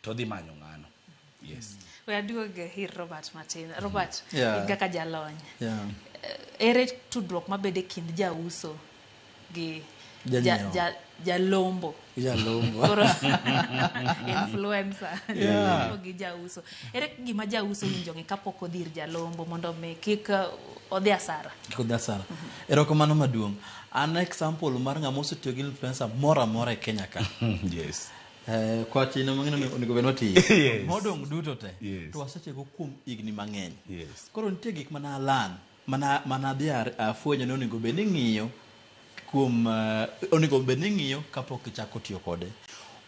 To odhi manyo ng'ano. Yes. We aduog ir Robert matin. Robert, in kaka jalony. Ere tudruok mabedo e kind jauso gi jalombo? Jalombo. Koro influencer. Jalombo gi jauso. Ere gima jauso winjo ng'e kapok odhi ir jalombo mondo mi kik odhi asara? Kik odhi asara. Erokamano maduong'. An example mar ng'ama osetiyo gi influencer moro amora e Kenya ka. Kwach in ema ng'eno onego bed watiyo. Modong' duto te. To wasetiyogo kuom higni mang'eny. Koro nitie gik mana alan mana adhi afwenyo ni onego bed ni ing'iyo kuom onego bed ni ing'iyo kapok ichako tiyo kode.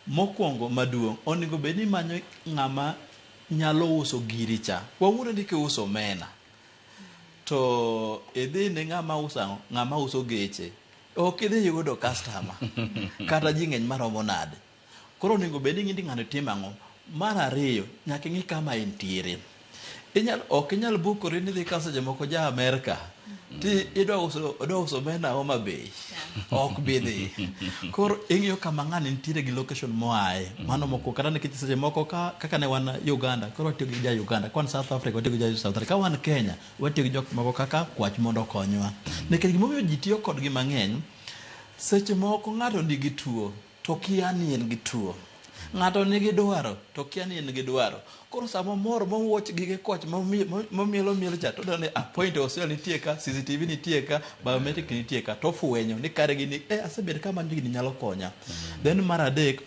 Mokwongo maduong' onego bed ni imanyo ng'ama nyalo uso giri cha. Wawuono ni kiuso omena to idhi ne ng'ama uso ang'o? Ng'ama uso geche. Ok idhi yudo customer kata ji ng'eny maromo nade. Koro onego bed ni ing'i ni ng'ano timo ang'o. Mar ariyo, nyaka ing'i kama entiere. Ok inyal bukori ni idhi kawo seche moko ja Amerka ti idwa uso omena Homa Bay. Ok bi dhi. Koro ing'iyo kama ng'ani nitiere gi location moaye. Mano mokwongo. Kata nikech seche moko kaka ne wan Uganda, koro watiyo gi ja Uganda. Ka wan South Africa, watiyo gi ja South Africa. Ka wan Kenya, watiyo gi jok moko kaka kwach mondo okonywa. Nikech gimomiyo ji tiyo kodgi mang'eny, seche moko ng'ato nigi tuo to kia ni en gi tuo. Ng'ato nigi dwaro to kia ni en gi dwaro. Koro sama mor mowuoch gige kwach momielo mielo cha to oneno ni point of sale nitie ka, CCTV nitie ka, biometric nitie ka, to ofwenyo ni kare gini asebedo ka amanyo gini nyalo konya. Then mar adek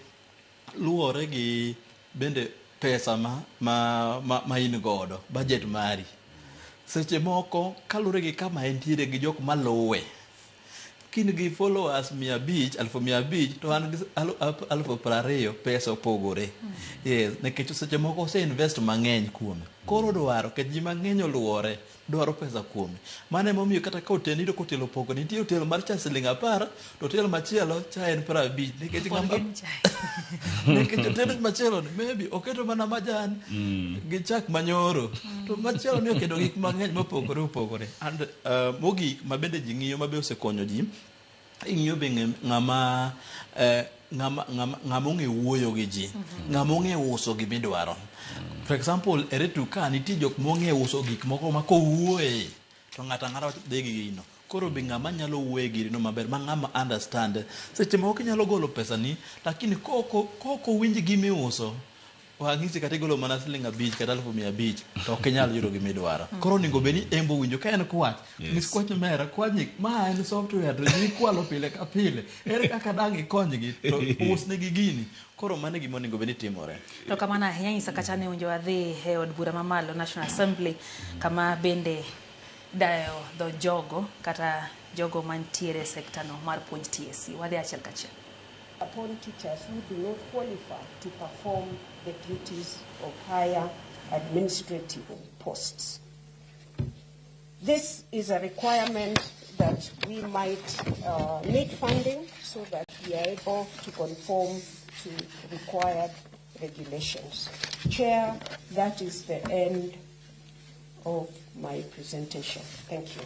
luwore gi bende pesa ma in godo, budget mari. Seche moko kaluwore gi kama entiere gi jok maluwe. Kin gi followers 500, 500,000 to an gi 20,000 pesa opogore. Yes, nikech seche moko ose invest mang'eny kuome. Koro dwaro, nikech ji mang'eny oluore, dwaro pesa kuome. Mano emomiyo kata ka hotel iyudo ka hotel opogore. Nitie hotel mar cha siling 10, to hotel machielo cha en 50. Nikech ng'ama nikech hotel machielo ni maybe oketo mana majan gi chak manyoro. To machielo ni oketo gik mang'eny mopogore opogore. And mogik ma bende ji ng'iyo ma be osekonyo ji, ing'iyo be ng'ama ng'ama ong'e wuoyo gi ji, ng'ama ong'e uso gimidwaro. For example, e Retu ka nitie jok mong'e uso gik moko ma kowuoye to ng'ato ang'ata dhi gi gino. Koro be ng'ama nyalo wuoye girino maber, ma ng'ama understand. Seche moko inyalo golo pesani, lakini koko winj gimiuso, wang'isi kata igolo mana siling 5 kata 500,000 to ok inyal yudo gimidwaro. Koro onego bed ni en bo winjo ka en kwach. Nyis kwach mera, kwachni ma en software to ji ikwalo pile ka pile. Ere kaka dang' ikonygi to usnegi gini. Koro mano e gima onego bed ni timore. To kamano ahinya nyisa kacha ni winjo wadhi e od bura mamalo National Assembly kama bende dayo dho jogo kata jogo mantiere e sekta no mar puonj TSC. Wadhi achiel kachiel. Upon teachers who do not qualify to perform the duties of higher administrative posts. This is a requirement that we might need funding so that we are able to conform to required regulations. Chair, that is the end of my presentation. Thank you.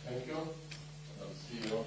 Thank you. Madam CEO.